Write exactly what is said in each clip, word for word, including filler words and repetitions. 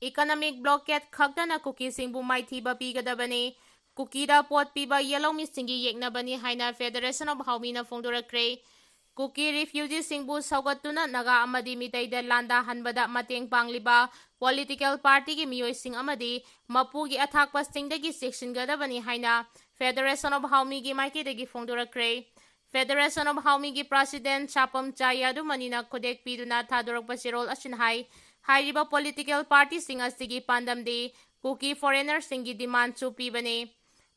Economic blockade ꯈꯛꯇꯅ ꯀꯨꯀꯤꯁꯤꯡꯕꯨ ꯃꯥꯏꯊꯤꯕ ꯄꯤꯒꯗꯕꯅꯤ꯫ ꯀꯨꯀꯤꯗ ꯄꯣꯠ ꯄꯤꯕ ꯌꯦꯜꯍꯧꯃꯤꯁꯤꯡꯒꯤ ꯌꯦꯛꯅꯕꯅꯤ ꯍꯥꯏꯅ Federation of Hawmiꯅ ꯐꯣꯡꯗꯣꯔꯛꯈ꯭ꯔꯦ꯫ ꯀꯨꯀꯤ ꯔꯤꯐ꯭ꯌꯨꯖꯤꯁꯤꯡꯕꯨ ꯁꯧꯒꯠꯇꯨꯅ ꯅꯥꯒꯥ ꯑꯃꯗꯤ ꯃꯤꯇꯩꯗ ꯂꯥꯟꯗꯥꯍꯟꯕꯗ ꯃꯇꯦꯡ ꯄꯥꯡꯂꯤꯕ ꯄꯣꯂꯤꯇꯤꯀꯦꯜ ꯄꯥꯔꯇꯤꯒꯤ ꯃꯤꯑꯣꯏꯁꯤꯡ ꯑꯃꯗꯤ ꯃꯄꯨꯒꯤ ꯑꯊꯥꯛꯄꯁꯤꯡꯗꯒꯤ ꯆꯦꯛꯁꯤꯟꯒꯗꯕꯅꯤ ꯍꯥꯏꯅ Federation of Hawmiꯒꯤ ꯃꯥꯏꯀꯩꯗꯒꯤ ꯐꯣꯡꯗꯣꯔꯛꯈ꯭ꯔꯦ꯫ Federation of Hawmiꯒꯤ president ꯁꯥꯄꯝ ꯆꯥ ꯌꯥꯗꯨꯃꯅꯤꯅ ꯈꯨꯗꯦꯛ ꯄꯤꯗꯨꯅ ꯊꯥꯗꯣꯔꯛꯄ ꯆꯦꯔꯣꯜ ꯑꯁꯤꯅ ꯍꯥꯏ, ꯍꯥꯏꯔꯤꯕ ꯄꯣꯂꯤꯇꯤꯀꯦꯜ ꯄꯥꯔꯇꯤꯁꯤꯡ ꯑꯁꯤꯒꯤ ꯄꯥꯟꯗꯝꯗꯤ ꯀꯨꯀꯤ ꯐꯣꯔꯦꯅꯔꯁꯤꯡꯒꯤ ꯗꯤꯃꯥꯟꯁꯨ ꯄꯤꯕꯅꯤ꯫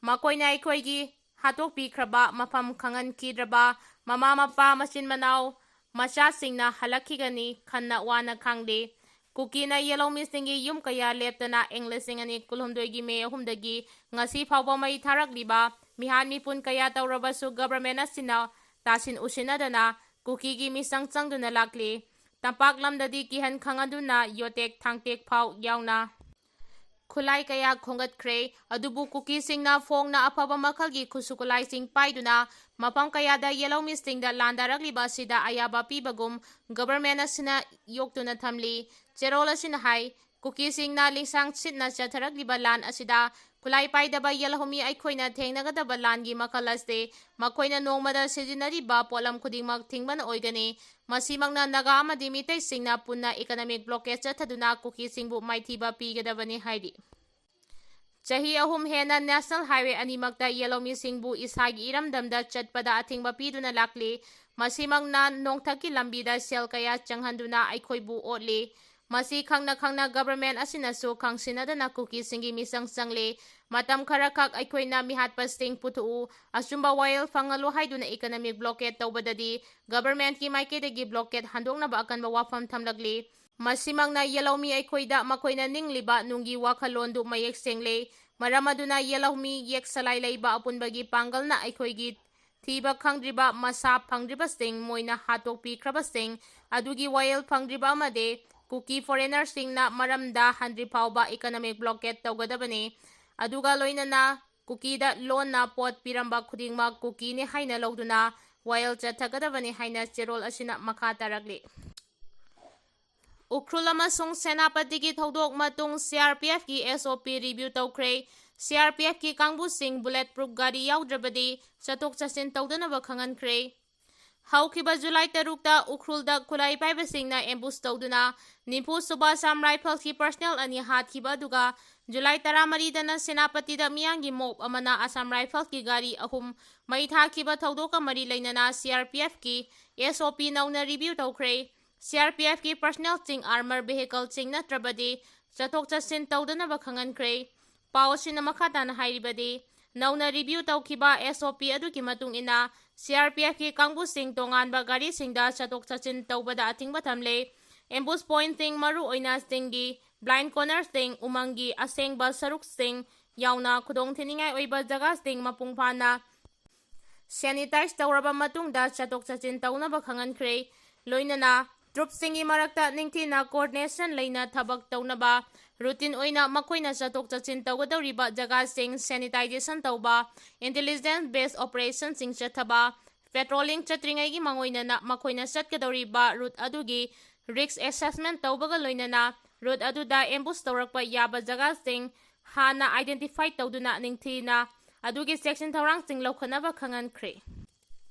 ꯃꯈꯣꯏꯅ ꯑꯩꯈꯣꯏꯒꯤ ꯍꯥꯠꯇꯣꯛꯄꯤꯈ꯭ꯔꯕ, ꯃꯐꯝ ꯈꯪꯍꯟꯈꯤꯗ꯭ꯔꯕ ꯃꯃꯥ ꯃꯄꯥ, ꯃꯆꯤꯟ ꯃꯅꯥꯎ, ꯃꯆꯥꯁꯤꯡꯅ ꯍꯜꯂꯛꯈꯤꯒꯅꯤ ꯈꯟꯅ ꯋꯥꯅ ꯈꯥꯡꯂꯤ꯫ ꯀꯨꯀꯤꯅ ꯌꯦꯜꯍꯧꯃꯤꯁꯤꯡꯒꯤ ꯌꯨꯝ ꯀꯌꯥ ꯂꯦꯞꯇꯅ ꯏꯪ ꯂꯤꯁꯤꯡ ꯑꯅꯤ ꯀꯨꯟꯍꯨꯝꯗꯣꯏꯒꯤ ꯃꯦ ꯑꯍꯨꯝꯗꯒꯤ ꯉꯁꯤ ꯐꯥꯎꯕ ꯃꯩ ꯊꯥꯔꯛꯂꯤꯕ ꯃꯤꯍꯥꯠ ꯃꯤꯄꯨꯟ ꯀꯌꯥ ꯇꯧꯔꯕꯁꯨ government ꯑꯁꯤꯅ ꯇꯥꯁꯤꯟ ꯎꯁꯤꯟꯅꯗꯅ ꯀꯨꯀꯤꯒꯤ ꯃꯤꯆꯪ ꯆꯪꯗꯨꯅ ꯂꯥꯛꯂꯤ꯫ ꯇꯝꯄꯥꯛ ꯂꯝꯗꯗꯤ ꯀꯤꯍꯟ ꯈꯪꯍꯟꯗꯨꯅ ꯌꯣꯇꯦꯛ ꯊꯥꯡꯇꯦꯛ ꯐꯥꯎ ꯌꯥꯎꯅ ꯈꯨꯠꯂꯥꯏ ꯀꯌꯥ ꯈꯣꯝꯒꯠꯈ꯭ꯔꯦ꯫ ꯑꯗꯨꯕꯨ ꯀꯨꯀꯤꯁꯤꯡꯅ ꯐꯣꯡꯅ ꯑꯐꯕ ꯃꯈꯜꯒꯤ ꯈꯨꯠꯁꯨ ꯈꯨꯠꯂꯥꯏꯁꯤꯡ ꯄꯥꯏꯗꯨꯅ ꯃꯐꯝ ꯀꯌꯥꯗ ꯌꯦꯜꯍꯧꯃꯤꯁꯤꯡꯗ ꯂꯥꯟꯗꯥꯔꯛꯂꯤꯕ ꯑꯁꯤꯗ ꯑꯌꯥꯕ ꯄꯤꯕꯒꯨꯝ government ꯑꯁꯤꯅ ꯌꯣꯛꯇꯨꯅ ꯊꯝꯂꯤ꯫ ꯆꯦꯔꯣꯜ ꯑꯁꯤꯅ ꯍꯥꯏ, ꯀꯨꯀꯤꯁꯤꯡꯅ ꯂꯤꯁꯥꯡ ꯁꯤꯠꯅ ꯆꯠꯊꯔꯛꯂꯤꯕ ꯂꯥꯟ ꯑꯁꯤꯗ ꯈꯨꯠꯂꯥꯏ ꯄꯥꯏꯗꯕ ꯌꯦꯜꯍꯧꯃꯤ ꯑꯩꯈꯣꯏꯅ ꯊꯦꯡꯅꯒꯗꯕ ꯂꯥꯟꯒꯤ ꯃꯈꯜ ꯑꯁꯤ ꯃꯈꯣꯏꯅ ꯅꯣꯡꯃꯗ ꯁꯤꯖꯤꯟꯅꯔꯤꯕ ꯄꯣꯠꯂꯝ ꯈꯨꯗꯤꯡꯃꯛ ꯊꯤꯡꯕꯅ ꯑꯣꯏꯒꯅꯤ꯫ ꯃꯁꯤꯃꯛꯅ ꯅꯥꯒꯥ ꯑꯃꯗꯤ ꯃꯤꯇꯩꯁꯤꯡꯅ ꯄꯨꯟꯅ economic blockade ꯆꯠꯊꯗꯨꯅ ꯀꯨꯀꯤꯁꯤꯡꯕꯨ ꯃꯥꯏꯊꯤꯕ ꯄꯤꯒꯗꯕꯅꯤ ꯍꯥꯏꯔꯤ꯫ ꯆꯍꯤ ꯑꯍꯨꯝ ꯍꯦꯟꯅ National Highway ꯑꯅꯤꯃꯛꯇ ꯌꯦꯜꯍꯧꯃꯤꯁꯤꯡꯕꯨ ꯏꯁꯥꯒꯤ ꯏꯔꯝꯗꯝꯗ ꯆꯠꯄꯗ ꯑꯊꯤꯡꯕ ꯄꯤꯗꯨꯅ ꯂꯥꯛꯂꯤ꯫ ꯃꯁꯤꯃꯛꯅ ꯅꯣꯡꯊꯛꯀꯤ ꯂꯝꯕꯤꯗ ꯁꯦꯜ ꯀꯌꯥ ꯆꯪꯍꯟꯗꯨꯅ ꯑꯩꯈꯣꯏꯕꯨ ꯑꯣꯠꯂꯤ꯫ ꯃꯁꯤ ꯈꯪꯅ ꯈꯪꯅ government ꯑꯁꯤꯅꯁꯨ ꯈꯪꯁꯤꯟꯅꯗꯅ ꯀꯨꯀꯤꯁꯤꯡꯒꯤ ꯃꯤꯆꯪ ꯆꯪꯂꯤ꯫ ꯃꯇꯝ ꯈꯔꯈꯛ ꯑꯩꯈꯣꯏꯅ ꯃꯤꯍꯥꯠꯄꯁꯤꯡ ꯄꯨꯊꯣꯛꯎ, ꯑꯆꯨꯝꯕ ꯋꯥꯌꯦꯜ ꯐꯪꯍꯜꯂꯨ ꯍꯥꯏꯗꯨꯅ economic blockade ꯇꯧꯕꯗꯗꯤ governmentꯀꯤ ꯃꯥꯏꯀꯩꯗꯒꯤ blockade ꯍꯟꯗꯣꯛꯅꯕ ꯑꯀꯟꯕ ꯋꯥꯐꯝ ꯊꯝꯂꯛꯂꯤ꯫ ꯃꯁꯤꯃꯛꯅ ꯌꯦꯜꯍꯧꯃꯤ ꯑꯩꯈꯣꯏꯗ ꯃꯈꯣꯏꯅ ꯅꯤꯡꯂꯤꯕ ꯅꯨꯡꯒꯤ ꯋꯥꯈꯜꯂꯣꯟꯗꯨ ꯃꯌꯦꯛ ꯁꯦꯡꯂꯦ꯫ ꯃꯔꯝ ꯑꯗꯨꯅ ꯌꯦꯜꯍꯧꯃꯤ ꯌꯦꯛ ꯁꯂꯥꯏ ꯂꯩꯕ ꯑꯄꯨꯟꯕꯒꯤ ꯄꯥꯡꯒꯜꯅ ꯑꯩꯈꯣꯏꯒꯤ ꯊꯤꯕ ꯈꯪꯗ꯭ꯔꯤꯕ, ꯃꯁꯥ ꯐꯪꯗ꯭ꯔꯤꯕꯁꯤꯡ ꯃꯣꯏꯅ ꯍꯥꯠꯇꯣꯛꯄꯤꯈ꯭ꯔꯕꯁꯤꯡ ꯑꯗꯨꯒꯤ ꯋꯥꯌꯦꯜ ꯐꯪꯗ꯭ꯔꯤꯕ ꯑꯃꯗꯤ ꯀꯨꯀꯤ ꯐꯣꯔꯦꯅꯔꯁꯤꯡꯅ ꯃꯔꯝꯗ ꯍꯟꯗ꯭ꯔꯤ ꯐꯥꯎꯕ economic blockade ꯇꯧꯒꯗꯕꯅꯤ꯫ ꯑꯗꯨꯒ ꯂꯣꯏꯅꯅ ꯀꯨꯀꯤꯗ ꯂꯣꯟꯅ ꯄꯣꯠ ꯄꯤꯔꯝꯕ ꯈꯨꯗꯤꯡꯃꯛ ꯀꯨꯀꯤꯅꯤ ꯍꯥꯏꯅ ꯂꯧꯗꯨꯅ ꯋꯥꯌꯦꯜ ꯆꯠꯊꯒꯗꯕꯅꯤ ꯍꯥꯏꯅ ꯆꯦꯔꯣꯜ ꯑꯁꯤꯅ ꯃꯈꯥ ꯇꯥꯔꯛꯂꯤ꯫ ꯎꯈ꯭ꯔꯨꯜ ꯑꯃꯁꯨꯡ ꯁꯦꯅꯥꯄꯇꯤꯒꯤ ꯊꯧꯗꯣꯛ ꯃꯇꯨꯡ CRPFꯀꯤ SOP review ꯇꯧꯈ꯭ꯔꯦ꯫ CRPFꯀꯤ ꯀꯥꯡꯕꯨꯁꯤꯡ bullet proof ꯒꯥꯔꯤ ꯌꯥꯎꯗ꯭ꯔꯕꯗꯤ ꯆꯠꯊꯣꯛ ꯆꯠꯁꯤꯟ ꯇꯧꯗꯅꯕ ꯈꯪꯍꯟꯈ꯭ꯔꯦ꯫ ꯍꯧꯈꯤꯕ July ꯇꯔꯨꯛꯇ ꯎꯈ꯭ꯔꯨꯜꯗ ꯈꯨꯠꯂꯥꯏ ꯄꯥꯏꯕꯁꯤꯡꯅ ambush ꯇꯧꯗꯨꯅ ꯅꯤꯐꯨ ꯁꯨꯕ Assam Riflesꯀꯤ personnel ꯑꯅꯤ ꯍꯥꯠꯈꯤꯕ ꯑꯗꯨꯒ July ꯇꯔꯥꯃꯔꯤꯗꯅ ꯁꯦꯅꯥꯄꯇꯤꯗ ꯃꯤꯌꯥꯝꯒꯤ mob ꯑꯃꯅ Assam Riflesꯀꯤ ꯒꯥꯔꯤ ꯑꯍꯨꯝ ꯃꯩ ꯊꯥꯈꯤꯕ ꯊꯧꯗꯣꯛꯀ ꯃꯔꯤ ꯂꯩꯅꯅ CRPFꯀꯤ SOP ꯅꯧꯅ review ꯇꯧꯈ꯭ꯔꯦ꯫ CRPFꯀꯤ personnelꯁꯤꯡ armor vehicleꯁꯤꯡ ꯅꯠꯇ꯭ꯔꯕꯗꯤ ꯆꯠꯊꯣꯛ ꯆꯠꯁꯤꯟ ꯇꯧꯗꯅꯕ ꯈꯪꯍꯟꯈ꯭ꯔꯦ꯫ ꯄꯥꯎ ꯑꯁꯤꯅ ꯃꯈꯥ ꯇꯥꯅ ꯍꯥꯏꯔꯤꯕꯗꯤ, ꯅꯧꯅ review ꯇꯧꯈꯤꯕ SOP ꯑꯗꯨꯒꯤ ꯃꯇꯨꯡ ꯏꯟꯅ CRPFꯀꯤ ꯀꯥꯡꯕꯨꯁꯤꯡ ꯇꯣꯉꯥꯟꯕ ꯒꯥꯔꯤꯁꯤꯡꯗ ꯆꯠꯊꯣꯛ ꯆꯠꯁꯤꯟ ꯇꯧꯕꯗ ꯑꯊꯤꯡꯕ ꯊꯝꯂꯦ꯫ Ambush pointꯁꯤꯡ, ꯃꯔꯨꯑꯣꯏꯅ ꯆꯤꯡꯒꯤ blind cornerꯁꯤꯡ, ꯎꯃꯪꯒꯤ ꯑꯁꯦꯡꯕ ꯁꯔꯨꯛꯁꯤꯡ ꯌꯥꯎꯅ ꯈꯨꯗꯣꯡꯊꯤꯅꯤꯡꯉꯥꯏ ꯑꯣꯏꯕ ꯖꯒꯥꯁꯤꯡ ꯃꯄꯨꯡ ꯐꯥꯅ sanitize ꯇꯧꯔꯕ ꯃꯇꯨꯡꯗ ꯆꯠꯊꯣꯛ ꯆꯠꯁꯤꯟ ꯇꯧꯅꯕ ꯈꯪꯍꯟꯈ꯭ꯔꯦ꯫ ꯂꯣꯏꯅꯅ troopꯁꯤꯡꯒꯤ ꯃꯔꯛꯇ ꯅꯤꯡꯊꯤꯅ coordination ꯂꯩꯅ ꯊꯕꯛ ꯇꯧꯅꯕ, routine ꯑꯣꯏꯅ ꯃꯈꯣꯏꯅ ꯆꯠꯊꯣꯛ ꯆꯠꯁꯤꯟ ꯇꯧꯒꯗꯧꯔꯤꯕ ꯖꯒꯥꯁꯤꯡ sanitization ꯇꯧꯕ, intelligence based operationꯁꯤꯡ ꯆꯠꯊꯕ, patrolling ꯆꯠꯇ꯭ꯔꯤꯉꯩꯒꯤ ꯃꯥꯡꯑꯣꯏꯅꯅ ꯃꯈꯣꯏꯅ ꯆꯠꯀꯗꯧꯔꯤꯕ route ꯑꯗꯨꯒꯤ risk assessment ꯇꯧꯕꯒ ꯂꯣꯏꯅꯅ route ꯑꯗꯨꯗ ambush ꯇꯧꯔꯛꯄ ꯌꯥꯕ ꯖꯒꯥꯁꯤꯡ ꯍꯥꯟꯅ identify ꯇꯧꯗꯨꯅ ꯅꯤꯡꯊꯤꯅ ꯑꯗꯨꯒꯤ ꯆꯦꯛꯁꯤꯟ ꯊꯧꯔꯥꯡꯁꯤꯡ ꯂꯧꯈꯠꯅꯕ ꯈꯪꯍꯟꯈ꯭ꯔꯦ꯫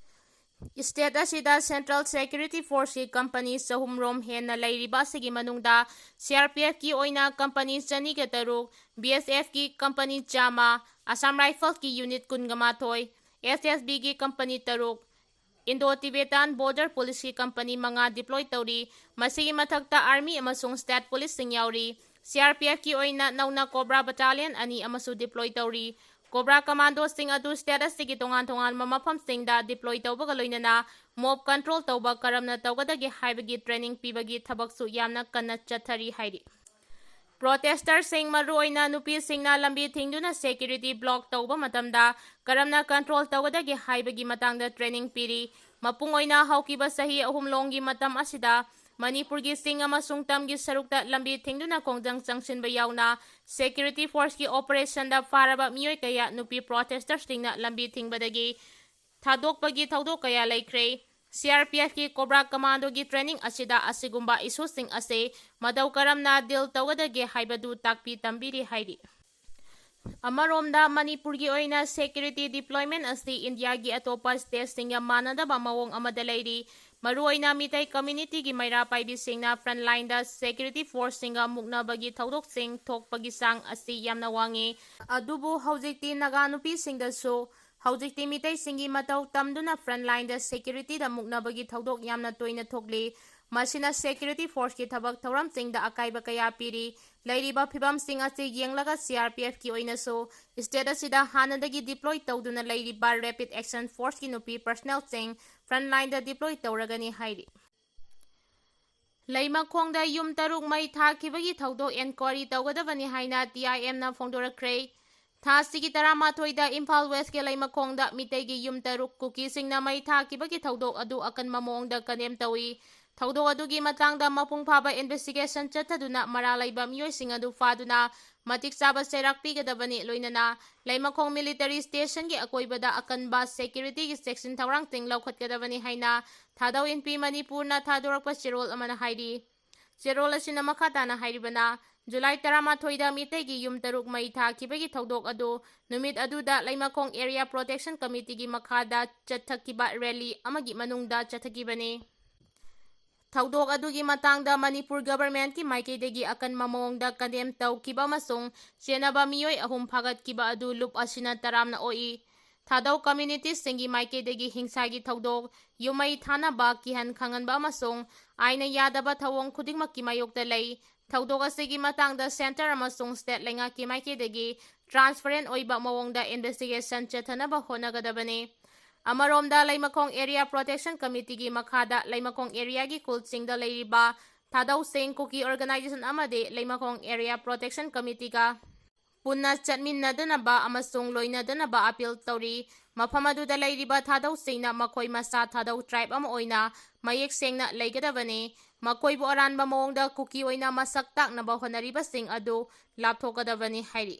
State ꯑꯁꯤꯗ Central Security Forceꯀꯤ company ꯆꯍꯨꯝ ꯔꯣꯝ ꯍꯦꯟꯅ ꯂꯩꯔꯤꯕ ꯑꯁꯤꯒꯤ ꯃꯅꯨꯡꯗ CRPFꯀꯤ ꯑꯣꯏꯅ company ꯆꯅꯤꯒ ꯇꯔꯨꯛ, BSFꯀꯤ company ꯆꯥꯝꯃ, Assam Riflesꯀꯤ unit ꯀꯨꯟꯒ ꯃꯥꯊꯣꯏ, SSBꯒꯤ company ꯇꯔꯨꯛ, Indo-Tibetan Border Policeꯀꯤ company ꯃꯉꯥ deploy ꯇꯧꯔꯤ꯫ ꯃꯁꯤꯒꯤ ꯃꯊꯛꯇ Army ꯑꯃꯁꯨꯡ State Policeꯁꯤꯡ ꯌꯥꯎꯔꯤ꯫ CRPFꯀꯤ ꯑꯣꯏꯅ ꯅꯧꯅ Cobra Battalion ꯑꯅꯤ ꯑꯃꯁꯨ deploy ꯇꯧꯔꯤ꯫ Cobra Commandoꯁꯤꯡ ꯑꯗꯨ state ꯑꯁꯤꯒꯤ ꯇꯣꯉꯥꯟ ꯇꯣꯉꯥꯟꯕ ꯃꯐꯝꯁꯤꯡꯗ deploy ꯇꯧꯕꯒ ꯂꯣꯏꯅꯅ mob control ꯇꯧꯕ ꯀꯔꯝꯅ ꯇꯧꯒꯗꯒꯦ ꯍꯥꯏꯕꯒꯤ training ꯄꯤꯕꯒꯤ ꯊꯕꯛꯁꯨ ꯌꯥꯝꯅ ꯀꯟꯅ ꯆꯠꯊꯔꯤ ꯍꯥꯏꯔꯤ꯫ Protesterꯁꯤꯡ, ꯃꯔꯨꯑꯣꯏꯅ ꯅꯨꯄꯤꯁꯤꯡꯅ ꯂꯝꯕꯤ ꯊꯤꯡꯗꯨꯅ security block ꯇꯧꯕ ꯃꯇꯝꯗ ꯀꯔꯝꯅ control ꯇꯧꯒꯗꯒꯦ ꯍꯥꯏꯕꯒꯤ ꯃꯇꯥꯡꯗ training ꯄꯤꯔꯤ꯫ ꯃꯄꯨꯡ ꯑꯣꯏꯅ ꯍꯧꯈꯤꯕ ꯆꯍꯤ ꯑꯍꯨꯝ ꯂꯣꯝꯒꯤ ꯃꯇꯝ ꯑꯁꯤꯗ ꯃꯅꯤꯄꯨꯔꯒꯤ ꯆꯤꯡ ꯑꯃꯁꯨꯡ ꯇꯝꯒꯤ ꯁꯔꯨꯛꯇ ꯂꯝꯕꯤ ꯊꯤꯡꯗꯨꯅ ꯈꯣꯡꯖꯪ ꯆꯪꯁꯤꯟꯕ ꯌꯥꯎꯅ security forceꯀꯤ operationꯗ ꯐꯥꯔꯕ ꯃꯤꯑꯣꯏ ꯀꯌꯥ ꯅꯨꯄꯤ protesterꯁꯤꯡꯅ ꯂꯝꯕꯤ ꯊꯤꯡꯕꯗꯒꯤ ꯊꯥꯗꯣꯛꯄꯒꯤ ꯊꯧꯗꯣꯛ ꯀꯌꯥ ꯂꯩꯈ꯭ꯔꯦ꯫ CRPFꯀꯤ COBRA Commandoꯒꯤ training ꯑꯁꯤꯗ ꯑꯁꯤꯒꯨꯝꯕ issueꯁꯤꯡ ꯑꯁꯤ ꯃꯇꯧ ꯀꯔꯝꯅ deal ꯇꯧꯒꯗꯒꯦ ꯍꯥꯏꯕꯗꯨ ꯇꯥꯛꯄꯤ ꯇꯝꯕꯤꯔꯤ ꯍꯥꯏꯔꯤ꯫ ꯑꯃꯔꯣꯝꯗ ꯃꯅꯤꯄꯨꯔꯒꯤ ꯑꯣꯏꯅ security deployment ꯑꯁꯤ ꯏꯟꯗꯤꯌꯥꯒꯤ ꯑꯇꯣꯞꯄ stateꯁꯤꯡꯒ ꯃꯥꯟꯅꯗꯕ ꯃꯑꯣꯡ ꯑꯃꯗ ꯂꯩꯔꯤ꯫ ꯃꯔꯨꯑꯣꯏꯅ ꯃꯤꯇꯩ communityꯒꯤ ꯃꯩꯔꯥ ꯄꯥꯏꯕꯤꯁꯤꯡꯅ frontlineꯗ security forceꯁꯤꯡꯒ ꯃꯨꯛꯅꯕꯒꯤ ꯊꯧꯗꯣꯛꯁꯤꯡ ꯊꯣꯛꯄꯒꯤ ꯆꯥꯡ ꯑꯁꯤ ꯌꯥꯝꯅ ꯋꯥꯡꯉꯤ꯫ ꯑꯗꯨꯕꯨ ꯍꯧꯖꯤꯛꯇꯤ ꯅꯥꯒꯥ ꯅꯨꯄꯤꯁꯤꯡꯗꯁꯨ ꯍꯧꯖꯤꯛꯇꯤ ꯃꯤꯇꯩꯁꯤꯡꯒꯤ ꯃꯇꯧ ꯇꯝꯗꯨꯅ frontlineꯗ securityꯗ ꯃꯨꯛꯅꯕꯒꯤ ꯊꯧꯗꯣꯛ ꯌꯥꯝꯅ ꯇꯣꯏꯅ ꯊꯣꯛꯂꯤ꯫ ꯃꯁꯤꯅ security forceꯀꯤ ꯊꯕꯛ ꯊꯧꯔꯝꯁꯤꯡꯗ ꯑꯀꯥꯏꯕ ꯀꯌꯥ ꯄꯤꯔꯤ꯫ ꯂꯩꯔꯤꯕ ꯐꯤꯕꯝꯁꯤꯡ ꯑꯁꯤ ꯌꯦꯡꯂꯒ CRPFꯀꯤ ꯑꯣꯏꯅꯁꯨ state ꯑꯁꯤꯗ ꯍꯥꯟꯅꯗꯒꯤ deploy ꯇꯧꯗꯨꯅ ꯂꯩꯔꯤꯕ Rapid Action Forceꯀꯤ ꯅꯨꯄꯤ personnelꯁꯤꯡ frontlineꯗ deploy ꯇꯧꯔꯒꯅꯤ ꯍꯥꯏꯔꯤ꯫ ꯂꯩꯃꯈꯣꯡꯗ ꯌꯨꯝ ꯇꯔꯨꯛ ꯃꯩ ꯊꯥꯈꯤꯕꯒꯤ ꯊꯧꯗꯣꯛ enquiry ꯇꯧꯒꯗꯕꯅꯤ ꯍꯥꯏꯅ TIMꯅ ꯐꯣꯡꯗꯣꯔꯛꯈ꯭ꯔꯦ꯫ ꯊꯥ ꯑꯁꯤꯒꯤ ꯇꯔꯥꯃꯥꯊꯣꯏꯗ ꯏꯝꯐꯥꯜ Westꯀꯤ ꯂꯩꯃꯈꯣꯡꯗ ꯃꯤꯇꯩꯒꯤ ꯌꯨꯝ ꯇꯔꯨꯛ ꯀꯨꯀꯤꯁꯤꯡꯅ ꯃꯩ ꯊꯥꯈꯤꯕꯒꯤ ꯊꯧꯗꯣꯛ ꯑꯗꯨ ꯑꯀꯟꯕ ꯃꯑꯣꯡꯗ condemn ꯇꯧꯏ꯫ ꯊꯧꯗꯣꯛ ꯑꯗꯨꯒꯤ ꯃꯇꯥꯡꯗ ꯃꯄꯨꯡ ꯐꯥꯕ investigation ꯆꯠꯊꯗꯨꯅ ꯃꯔꯥꯜ ꯂꯩꯕ ꯃꯤꯑꯣꯏꯁꯤꯡ ꯑꯗꯨ ꯐꯥꯗꯨꯅ ꯃꯇꯤꯛ ꯆꯥꯕ ꯆꯩꯔꯥꯛ ꯄꯤꯒꯗꯕꯅꯤ, ꯂꯣꯏꯅꯅ ꯂꯩꯃꯈꯣꯡ military stationꯒꯤ ꯑꯀꯣꯏꯕꯗ ꯑꯀꯟꯕ securityꯒꯤ ꯆꯦꯛꯁꯤꯟ ꯊꯧꯔꯥꯡꯁꯤꯡ ꯂꯧꯈꯠꯀꯗꯕꯅꯤ ꯍꯥꯏꯅ ꯊꯥꯗꯧ ꯏꯟꯄꯤ ꯃꯅꯤꯄꯨꯔꯅ ꯊꯥꯗꯣꯔꯛꯄ ꯆꯦꯔꯣꯜ ꯑꯃꯅ ꯍꯥꯏꯔꯤ꯫ ꯆꯦꯔꯣꯜ ꯑꯁꯤꯅ ꯃꯈꯥ ꯇꯥꯅ ꯍꯥꯏꯔꯤꯕꯅ, ꯖꯨꯂꯥꯏ ꯇꯔꯥꯃꯥꯊꯣꯏꯗ ꯃꯤꯇꯩꯒꯤ ꯌꯨꯝ ꯇꯔꯨꯛ ꯃꯩ ꯊꯥꯈꯤꯕꯒꯤ ꯊꯧꯗꯣꯛ ꯑꯗꯨ ꯅꯨꯃꯤꯠ ꯑꯗꯨꯗ ꯂꯩꯃꯈꯣꯡ Area Protection Committeeꯒꯤ ꯃꯈꯥꯗ ꯆꯠꯊꯈꯤꯕ rally ꯑꯃꯒꯤ ꯃꯅꯨꯡꯗ ꯆꯠꯊꯈꯤꯕꯅꯤ꯫ ꯊꯧꯗꯣꯛ ꯑꯗꯨꯒꯤ ꯃꯇꯥꯡꯗ ꯃꯅꯤꯄꯨꯔ governmentꯀꯤ ꯃꯥꯏꯀꯩꯗꯒꯤ ꯑꯀꯟꯕ ꯃꯑꯣꯡꯗ condemn ꯇꯧꯈꯤꯕ ꯑꯃꯁꯨꯡ ꯆꯦꯟꯅꯕ ꯃꯤꯑꯣꯏ ꯑꯍꯨꯝ ꯐꯥꯒꯠꯈꯤꯕ ꯑꯗꯨ ꯂꯨꯞ ꯑꯁꯤꯅ ꯇꯔꯥꯝꯅ ꯑꯣꯛꯏ꯫ ꯊꯥꯗꯧ communityꯁꯤꯡꯒꯤ ꯃꯥꯏꯀꯩꯗꯒꯤ ꯍꯤꯡꯁꯥꯒꯤ ꯊꯧꯗꯣꯛ, ꯌꯨꯝ ꯃꯩ ꯊꯥꯅꯕ, ꯀꯤꯍꯟ ꯈꯪꯍꯟꯕ ꯑꯃꯁꯨꯡ ꯑꯥꯏꯟꯅ ꯌꯥꯗꯕ ꯊꯧꯑꯣꯡ ꯈꯨꯗꯤꯡꯃꯛꯀꯤ ꯃꯥꯌꯣꯛꯇ ꯂꯩ꯫ ꯊꯧꯗꯣꯛ ꯑꯁꯤꯒꯤ ꯃꯇꯥꯡꯗ centre ꯑꯃꯁꯨꯡ state ꯂꯩꯉꯥꯛꯀꯤ ꯃꯥꯏꯀꯩꯗꯒꯤ transparent ꯑꯣꯏꯕ ꯃꯑꯣꯡꯗ investigation ꯆꯠꯊꯅꯕ ꯍꯣꯠꯅꯒꯗꯕꯅꯤ꯫ ꯑꯃꯔꯣꯝꯗ, ꯂꯩꯃꯈꯣꯡ Area Protection Committeeꯒꯤ ꯃꯈꯥꯗ ꯂꯩꯃꯈꯣꯡ areaꯒꯤ ꯈꯨꯜꯁꯤꯡꯗ ꯂꯩꯔꯤꯕ ꯊꯥꯗꯧꯁꯤꯡ, ꯀꯨꯀꯤ organization ꯑꯃꯗꯤ ꯂꯩꯃꯈꯣꯡ Area Protection Committeeꯒ ꯄꯨꯟꯅ ꯆꯠꯃꯤꯟꯅꯗꯅꯕ ꯑꯃꯁꯨꯡ ꯂꯣꯏꯅꯗꯅꯕ appeal ꯇꯧꯔꯤ꯫ ꯃꯐꯝ ꯑꯗꯨꯗ ꯂꯩꯔꯤꯕ ꯊꯥꯗꯧꯁꯤꯡꯅ ꯃꯈꯣꯏ ꯃꯁꯥ ꯊꯥꯗꯧ tribe ꯑꯃ ꯑꯣꯏꯅ ꯃꯌꯦꯛ ꯁꯦꯡꯅ ꯂꯩꯒꯗꯕꯅꯤ꯫ ꯃꯈꯣꯏꯕꯨ ꯑꯔꯥꯟꯕ ꯃꯑꯣꯡꯗ ꯀꯨꯀꯤ ꯑꯣꯏꯅ ꯃꯁꯛ ꯇꯥꯛꯅꯕ ꯍꯣꯠꯅꯔꯤꯕꯁꯤꯡ ꯑꯗꯨ ꯂꯥꯞꯊꯣꯛꯀꯗꯕꯅꯤ ꯍꯥꯏꯔꯤ꯫